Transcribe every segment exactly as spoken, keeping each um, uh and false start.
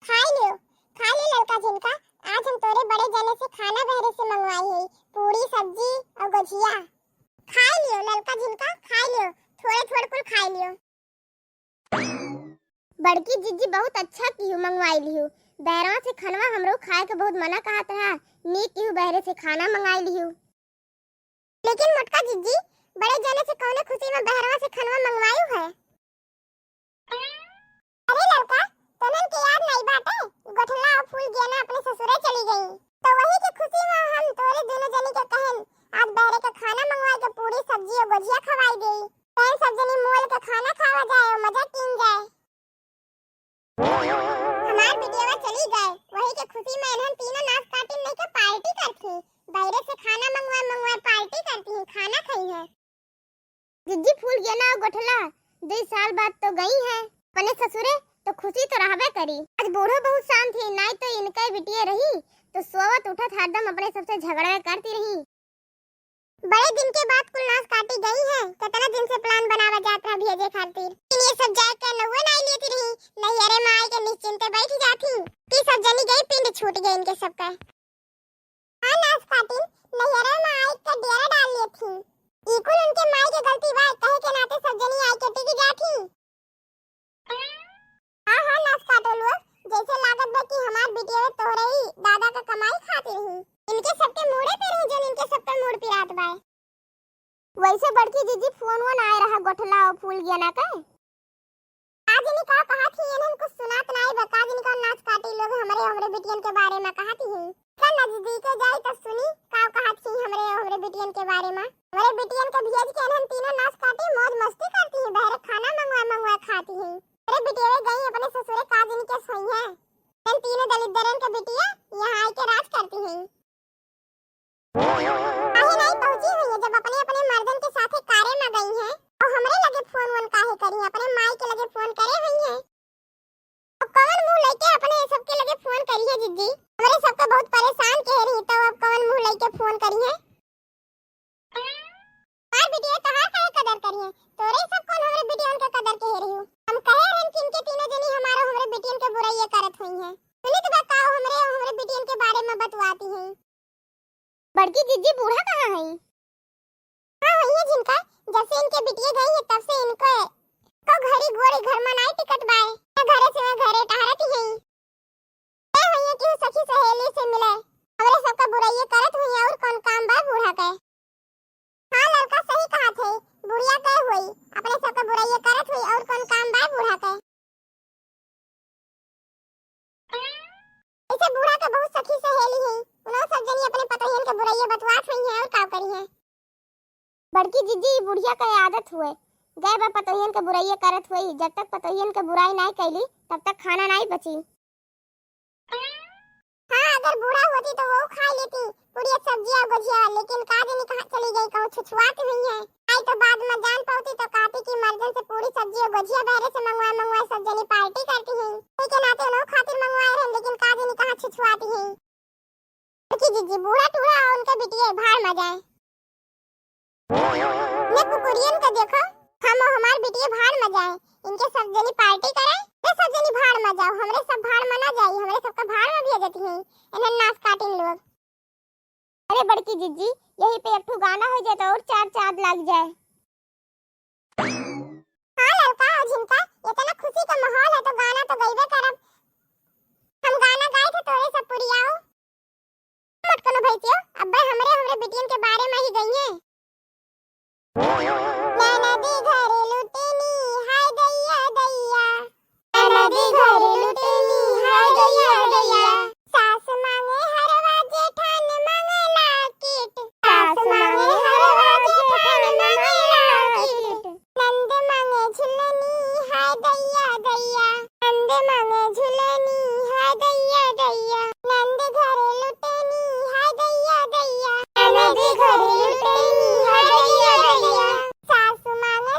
खाइ लियो, खाइ लियो ललका झिनका, आज हम तोरे बड़े जने से खाना बहरे से मंगवाई है, पूड़ी, सब्जी और गोझिया। खाइ लियो ललका झिनका, खाइ लियो, थोड़े थोड़े कुल खाइ लियो। बड़की जिज्जी बहुत अच्छा किहू मंगवाइ लिहू, बहरवा से खनवा हमरो खाए के बहुत मना कहत रहा, नीक किहू बहरे से खाना मंगाइ लिहू। लेकिन मोटका जिज्जी, बड़े जने से कौने खुशी में बहरवा से खनवा मंगवायू है? अरे ललका, तोनन के याद नाई बाटे, गोठला और फूल गेना अपने ससुरे चली गई, तो वही के खुशी में हम तोरे दोनों जनी के कहन, आज बहरे के खाना मंगवाए के पूरी सब्जी और गोझिया खवाई देई। तहन सब जनी मोल के खाना खावा जाए और मजा कीन जाए। हमार बिटियावा चली गए, वही के खुशी में इन्हन तीनों नास काटिन नहीं के पार्टी करती, बहरे से खाना मंगवा मंगवा पार्टी करती हैं, खाना खाई है। जिज्जी फूल गेना और गोठला, दुई साल बाद तो गई है अपने ससुरे, तो खुशी तो रहबे करी। आज बूढ़ो बहुत शांत ही, नाई तो इनके बिटिये रही तो सोवत उठत हरदम अपने सबसे झगड़वे करती रही। बड़े दिन के बाद कुल नास काटी गई है, कितना दिन से प्लान बनावा जात रहा भेजे खातिर, लेकिन ये सब जाए के नौवे नाई लेती रही, नैहरे में आई के निश्चिंते बैठ जाती। ती सब जनी गई, पिंड छूट गए इनके सबका। हाँ नास काटिन, नैहरे में आई के डेरा डाल लेती। ई कुल उनके माई के गलती बा, कहे के नाते सब जनी आई के टिक जाती। हाँ, हाँ, नास काटो लोग, जैसे लागत बा कि हमार बिटिया तोहरे ही दादा का कमाई खातिर ही। इनके सबके मूड़े पे रही, जौन इनके सबके मूड़ पिरात बाय। वैसे बड़की जिज्जी फोन वोन आए रहा गोठला और फूल गेना का। का जनी का कहत ही, इन्हन कुछ सुनात नाई बा, का जनी का नास काटी लोग हमरे, हमरे बिटियन के बारे में कहत ही। का नजदीके जाई त सुनी, का कहत ही हमरे, हमरे बिटियन के बारे में। हमरे बिटियन के भेज के इन्हन तीनों नास काटी, मौज मस्ती करती ही, बहरे खाना मंगवा मंगवा खाती ही। अरे बिटिया गई अपने ससुरे, का जनी के सोई है। इन तीनों दलिद्दरन के बिटिया यहाँ आई के राज करती हैं। काहे नहीं पहुँची हुई है, जब अपने अपने मर्दन के साथे कारे में गई हैं, और हमरे लगे फोन वोन काहे करी, अपने माई के लगे फोन करे हुई हैं। अब कवन मुंह लेके अपने सबके लगे फोन करी है जिज्जी, हमरे सबके बहुत परेशान कह रही, तो अब कवन मुंह लेके फोन करी है? हमार बिटिया तोहार काहे कदर करिहे? तोरे सब कौन हमरे बिटियन के कदर के हेरी हो? हम कहे रहन कि इनके तीनों जनी हमारो हमरे बिटियन के बुराइये करत हुई हैं। सुनित बा का हमरे, हमरे बिटियन के बारे में बतवाती हैं। बड़की जिज्जी बूढ़ा कहाँ हैं? हाँ, हुई है जिनका, जब से इनके बिटिया गई है तब से इनको को घड़ी गोड़ी घर में नाई टिकत बाय, न घरे से न घरे टहरत ही हैं। ए हुई है कि सखी सहेली से मिले, हमरे सबका बुराइये करत हुई, और कौन काम बा बूढ़ा के? हाँ लड़का सही कहत है, बुढ़िया के हुई, अपने सबका बुराइये करत हुई, और कौन काम बा बूढ़ा के? ऐसे बूढ़ा के बहुत सखी सहेली है, उन्हों सब जनी अपने पतोहियन के बुराइये बतवात हुई हैं, और का करी हैं? बड़की जिज्जी, ई बुढ़िया के आदत हुए, गए बा पतोहियन के बुराइये करत हुई, जब तक पतोहियन के बुराई नाई कैली, तब तक खाना नाई बची। हाँ, अगर बूढ़ा होती तो वो खा लेती, पूरी सब्जी और गोझिया, लेकिन का जनी कहाँ चली गई, कहूँ छुछुआत हुई है। आई तो बाद में जान पाती तो कहती कि मर्दन से पूरी सब्जी और गोझिया बहरे से मंगवा मंगवा सब जनी पार्टी करती हैं। इसी के नाते उन्हों खातिर मंगवाए रहन, लेकिन का जनी कहाँ छुछुआती हैं। देखी जिज्जी, बूढ़ा टूढ़ा और उनके बिटिया भाड़ में जाए। ये कुकुरियन के देखो, हम और हमार बिटिया भाड़ में जाए, इनके सब जनी पार्टी करे, ये सब जनी भाड़ में जाओ, हमरे सब भाड़ में ना जाई, हमरे सबका भाड़ में भेजती हैं, इन्हन नास काटिन लोग। अरे बड़की जिज्जी, यही पे एक ठो गाना हो जाए तो और चार चांद लग जाए। हाँ ललका और झिनका, इतना खुशी का माहौल है तो गाना तो गईबे करब। हम गाना गाए थे तोरे सब पुरियाओ। मत कोनो भैंसियो, अब्बे हमरे, हमरे बिटियन के बारे में ही गई है। ननदी घर लुटेनी, हाय दैया दैया। ननदी घर लुटेनी, हाय दैया दैया। सास मांगे हरवा, जेठान मांगे लाकिट। सास मांगे हरवा, जेठान मांगे लाकिट। नंद मांगे झुलनी, हाय दैया दैया। नंद मांगे झुलनी, हाय दैया दैया। नंद घरे लुटेनी, हाय दैया दैया। ननद घरे लुटेनी, हाय दैया दैया। सासु मांगे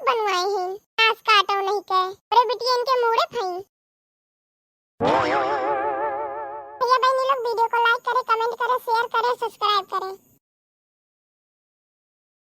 बनवाए हैं। नास काटो नहीं के। अरे बिटिया, इनके मूड़े फई। भैया बहनी लोग, video को like करें, comment करें, share करें, subscribe करें।